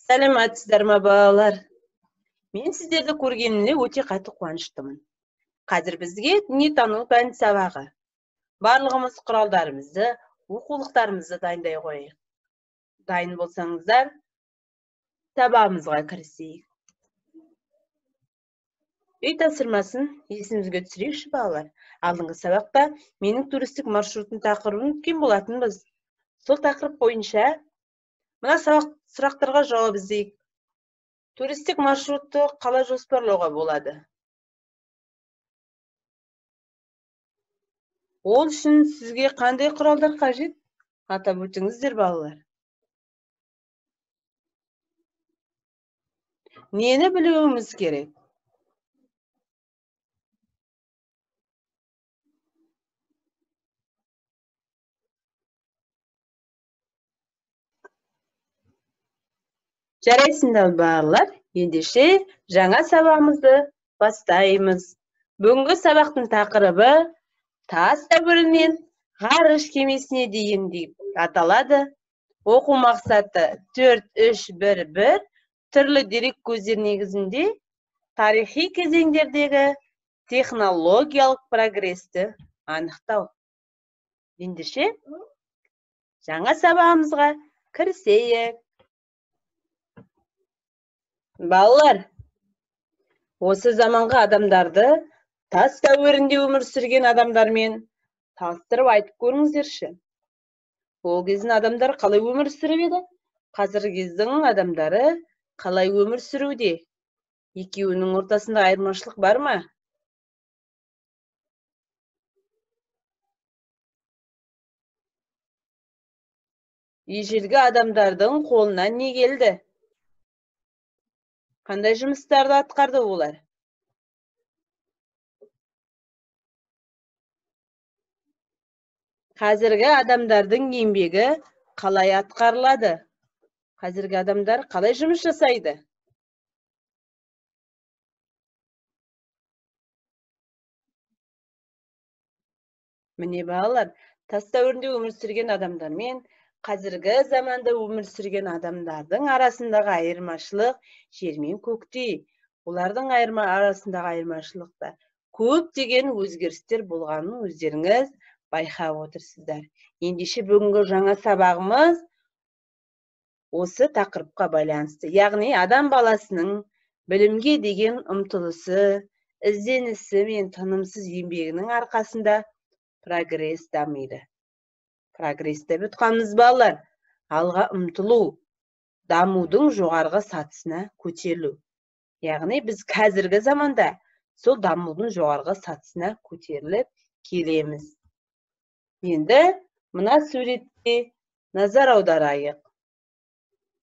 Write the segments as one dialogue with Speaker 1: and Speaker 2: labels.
Speaker 1: Сәлеметсіздер ме, балалар? Мен сіздерді көргеніме өте қатты қуаныштымын. Қазір бізге дүниетану пән сабағы. Барлығымыз құралдарымызды, оқулықтарымызды дайындай қояйық. Дайын болсаңыздар, сабағымызға кірісейік. Үй тапсырмасын есімізге түсірейікші, балалар. Алдыңғы сабақта менің туристік маршрутым тақырыбын өткен болатынбыз. Сол тақырып бойынша мына сабақ сұрақтарға жауап іздейік. Туристік маршрутты қалай жоспарлауға болады? Ол үшін сізге қандай құралдар қажет? Атап өтіңіздер, балалар. Нені білуіміз керек? Жарайсыңдар, балалар. Ендеше жаңа сабағымызды бастаймыз. Бүгінгі сабақтың тақырыбы тас дәуірінен ғарыш кемесіне дейін деп аталады. Оқу мақсаты 4-3-1-1 түрлі дерек көздер негізінде тарихи кезеңдердегі технологиялық прогресті анықтау. Ендеше жаңа сабағымызға кірісейік. Балалар, осы заманғы адамдарды тас дәуірінде өмір сүрген адамдармен салыстырып айтып көріңіздерші. Ол кездің адамдар қалай өмір сүріп еді? Қазіргі кездің адамдары қалай өмір сүруде? Екеуінің ортасында айырмашылық бар ма? Ежелгі адамдардың қолынан не келді? Қандай жұмыстарды атқарды олар? Қазіргі адамдардың еңбегі қалай атқарылады? Қазіргі адамдар қалай жұмыс жасайды? Міне, балалар, тас дәуірінде өмір сүрген адамдармен қазіргі заманда өмір сүрген адамдардың арасындағы айырмашылық жер мен көктей. Олардың арасындағы айырмашылықта көптеген өзгерістер болғанын өздеріңіз байқап отырсыздар. Ендеше бүгінгі жаңа сабағымыз осы тақырыпқа байланысты. Яғни адам баласының білімге деген ұмтылысы, ізденісі мен тынымсыз еңбегінің арқасында прогресс дамиды. Прогресс деп ұтқанымыз, балалар, алға ұмтылу, дамудың жоғарғы сатысына көтерілу. Яғни біз қазіргі заманда сол дамудың жоғарғы сатысына көтеріліп келеміз. Енді мына суретке назар аударайық.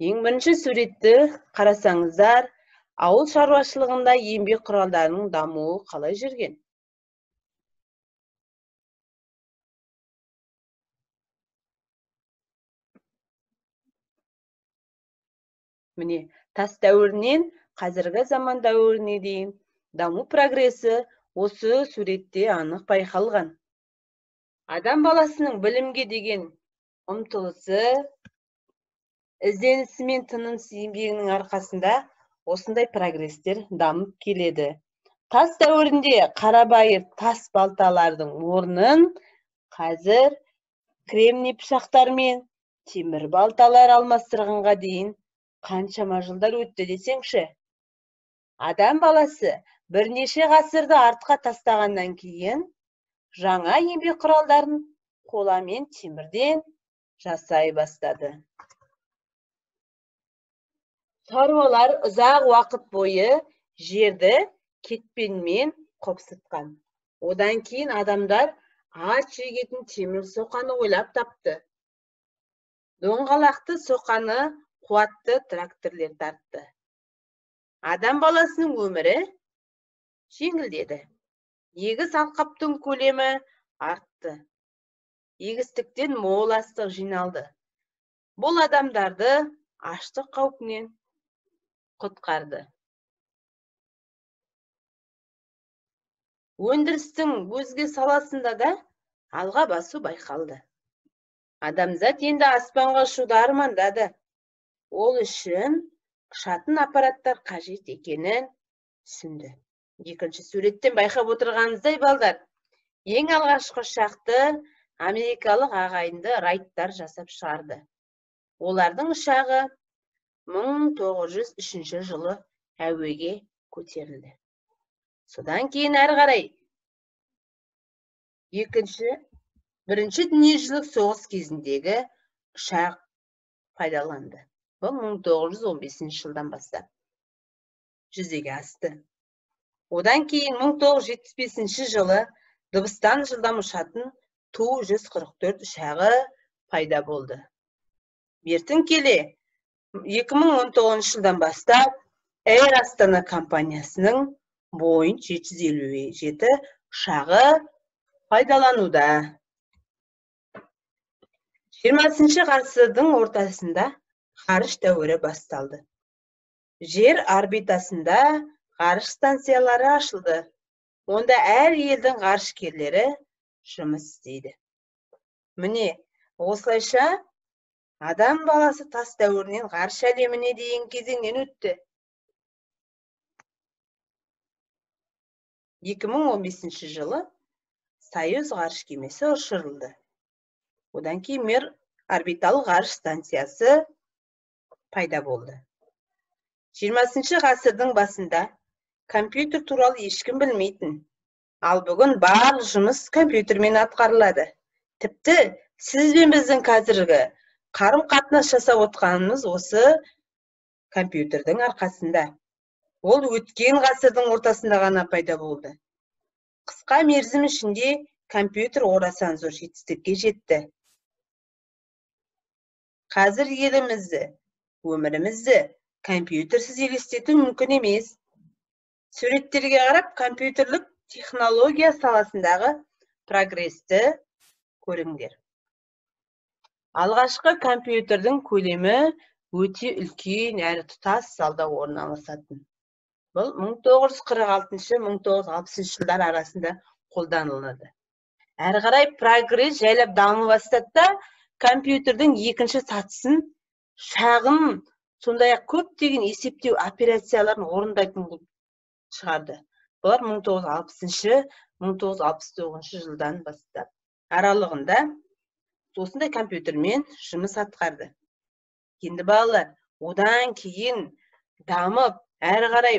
Speaker 1: Ең бірінші суретті қарасаңыздар, ауыл шаруашылығында еңбек құралдарының дамуы қалай жүрген? Міне, тас дәуірінен қазіргі заман дәуіріне дейін даму прогресі осы суретте анық байқалған. Адам баласының білімге деген ұмтылысы, ізденісі мен тынымсыз еңбегінің арқасында осындай прогрестер дамып келеді. Тас дәуірінде қарабайыр тас балталардың орнын қазір кремний пышақтар мен темір балталар алмастырғанға дейін қаншама жылдар өтті десеңші. Адам баласы бірнеше ғасырды артқа тастағаннан кейін жаңа еңбек құралдарын қола мен темірден жасай бастады. Шаруалар ұзақ уақыт бойы жерді кетпенмен қопсытқан. Одан кейін адамдар ат жегетін темір соқаны ойлап тапты. Доңғалақты соқаны қуатты тракторлер тартты. Адам баласының өмірі жеңілдеді. Егіс алқаптың көлемі артты. Егістіктен мол астық жиналды. Бұл адамдарды аштық қаупінен құтқарды. Өндірістің өзге саласында да алға басу байқалды. Адамзат енді аспанға ұшуды армандады. Ол үшін Ұшатын аппараттар қажет екенін түсінді. Екінші суреттен байқап отырғаныңыздай, балдар, ең алғашқы ұшақты америкалық ағайынды Райттар жасап шығарды. Олардың ұшағы 1903 жылы әуеге көтерілді. Содан кейін әрі қарай бірінші дүниежүзілік соғыс кезіндегі ұшақ пайдаланды. Бұл 1915 жылдан бастап жүзеге асты. Одан кейін 1975 жылы дыбыстан жылдам ұшатын Ту-144 ұшағы пайда болды. Бертін келе 2019 жылдан бастап Air Astana компаниясының Boeing 757 ұшағы пайдалануда. 20-ші ғасырдың ортасында ғарыш дәуірі басталды. Жер орбитасында ғарыш станциялары ашылды. Онда әр елдің ғарышкерлері жұмыс істейді. Міне, осылайша адам баласы тас дәуірінен ғарыш әлеміне дейін кезеңнен өтті. 2015 жылы Союз ғарыш кемесі ұшырылды. Одан кейін Мир орбиталық ғарыш станциясы пайда болды. 20-ші ғасырдың басында компьютер туралы ешкім білмейтін. Ал бүгін барлық жұмыс компьютермен атқарылады. Тіпті сіз бен біздің қазіргі қарым-қатынас жасап отқанымыз осы компьютердің арқасында. Ол өткен ғасырдың ортасында ғана пайда болды. Қысқа мерзім ішінде компьютер орасан зор жетістікке жетті. Қазір елімізді, өмірімізді компьютерсіз елестету мүмкін емес. Суреттерге қарап компьютерлік технология саласындағы прогресті көріңдер. Алғашқы компьютердің көлемі өте үлкен әрі тұтас залда орналасатын. Бұл 1946-1960 жылдар арасында қолданылады. Әрі қарай прогресс жайлап дамып бастады да, компьютердің екінші сатысын шағын, сондай-ақ көптеген есептеу операцияларын орындайтын қылып шығарды. Бұлар 1960-1969 жылдан бастап аралығында осындай компьютермен жұмыс атқарды. Енді балалар, одан кейін дамып, әрі қарай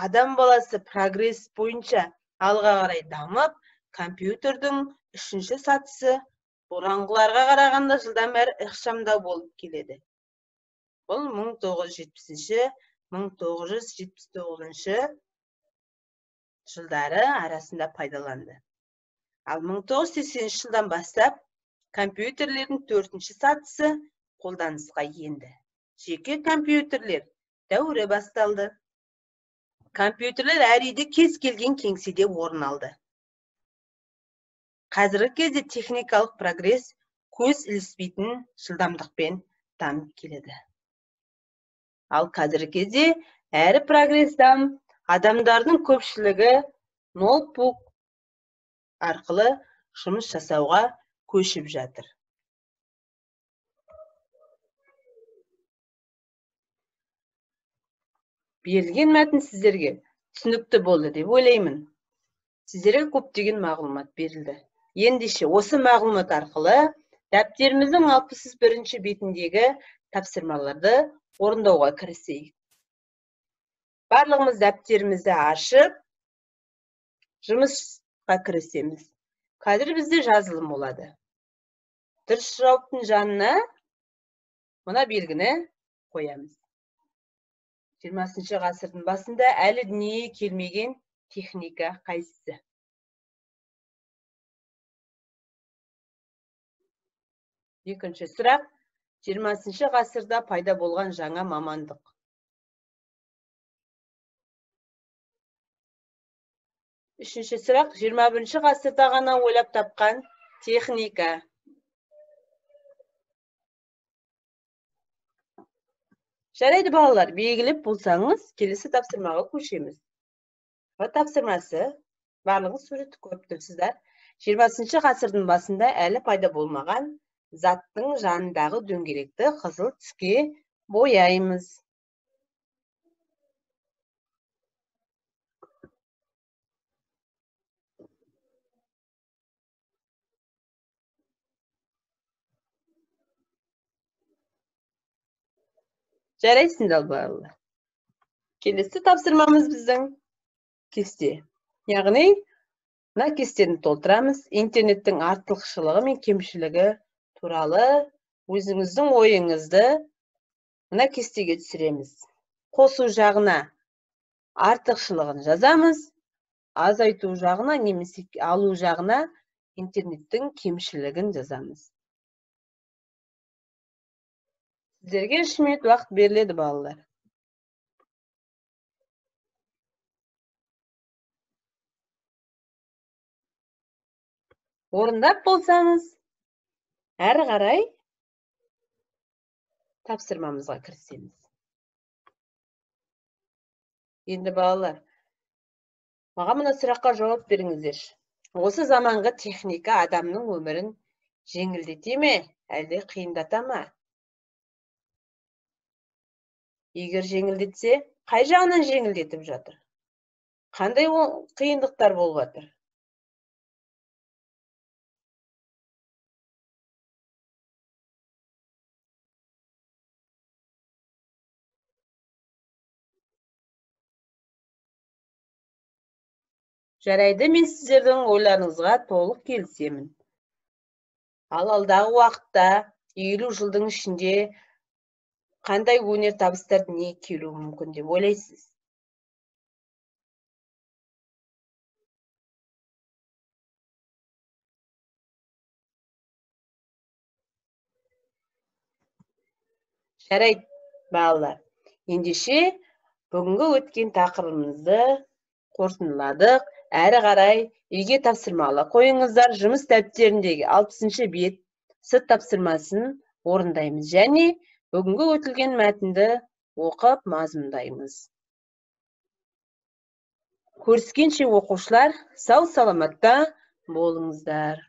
Speaker 1: адам баласы прогресс бойынша алға қарай дамып, компьютердің үшінші сатысы бұрынғыларға қарағанда жылдам әрі ықшамдау болып келеді. Бұл 1970-1979 жылдары арасында пайдаланды. Ал 1980 жылдан бастап компьютерлердің төртінші сатысы қолданысқа енді. Жеке компьютерлер дәуірі басталды. Компьютерлер әр үйде кез келген кеңседе орын алды. Қазіргі кезде техникалық прогресс көз ілеспейтін жылдамдықпен дамып келеді. Ал қазіргі кезде әрі прогресс дамып, адамдардың көпшілігі ноутбук арқылы жұмыс жасауға көшіп жатыр. Берілген мәтін сіздерге түсінікті болды деп ойлаймын. Сіздерге көптеген мағлұмат берілді. Ендеше осы мағлұмат арқылы дәптеріміздің 61-ші бетіндегі тапсырмаларды орындауға кірісейік. Барлығымыз дәптерімізді ашып, жұмысқа кірісеміз. Қазір бізде жазылым болады. Дұрыс жауаптың жанына мына белгіні қоямыз. 20-ші ғасырдың басында әлі дүниеге келмеген техника қайсысы? Екінші сұрақ, 20-ші ғасырда пайда болған жаңа мамандық. Үшінші сұрақ, 21-ші ғасырда ғана ойлап тапқан техника. Жарайды балалар, белгілеп болсаңыз, келесі тапсырмаға көшеміз. Бұл тапсырмасы, барлығыңыз суретті көріп тұрсыздар. 20-ші ғасырдың басында әлі пайда болмаған заттың жанындағы дөңгелекті қызыл түске бояймыз. Жарайсыңдар, балалар. Келесі тапсырмамыз біздің кесте. Яғни, мына кестені толтырамыз. Интернеттің артықшылығы мен кемшілігі туралы өзіңіздің ойыңызды мына кестеге түсіреміз. Қосу жағына артықшылығын жазамыз, азайту жағына немесе алу жағына интернеттің кемшілігін жазамыз. Сіздерге 3 минут уақыт беріледі, балалар. Орындап болсаңыз, әрі қарай тапсырмамызға кірісеміз. Енді балалар, маған мына сұраққа жауап беріңіздерші. Осы заманғы техника адамның өмірін жеңілдете ме, әлде қиындата ма? Егер жеңілдетсе, қай жағынан жеңілдетіп жатыр? Қандай қиындықтар болып жатыр? Жарайды, мен сіздердің ойларыңызға толық келісемін. Ал алдағы уақытта 50 жылдың ішінде қандай өнертабыстар дүниеге келуі мүмкін деп ойлайсыз? Жарайды, балалар. Ендеше бүгінгі өткен тақырыбымызды қорытындыладық. Әрі қарай үйге тапсырмалы қойыңыздар. Жұмыс дәптеріндегі 60-шы бет сыт тапсырмасын орындаймыз және бүгінгі өтілген мәтінді оқып мазмұндаймыз. Көріскенше оқушылар, сау саламатта болыңыздар.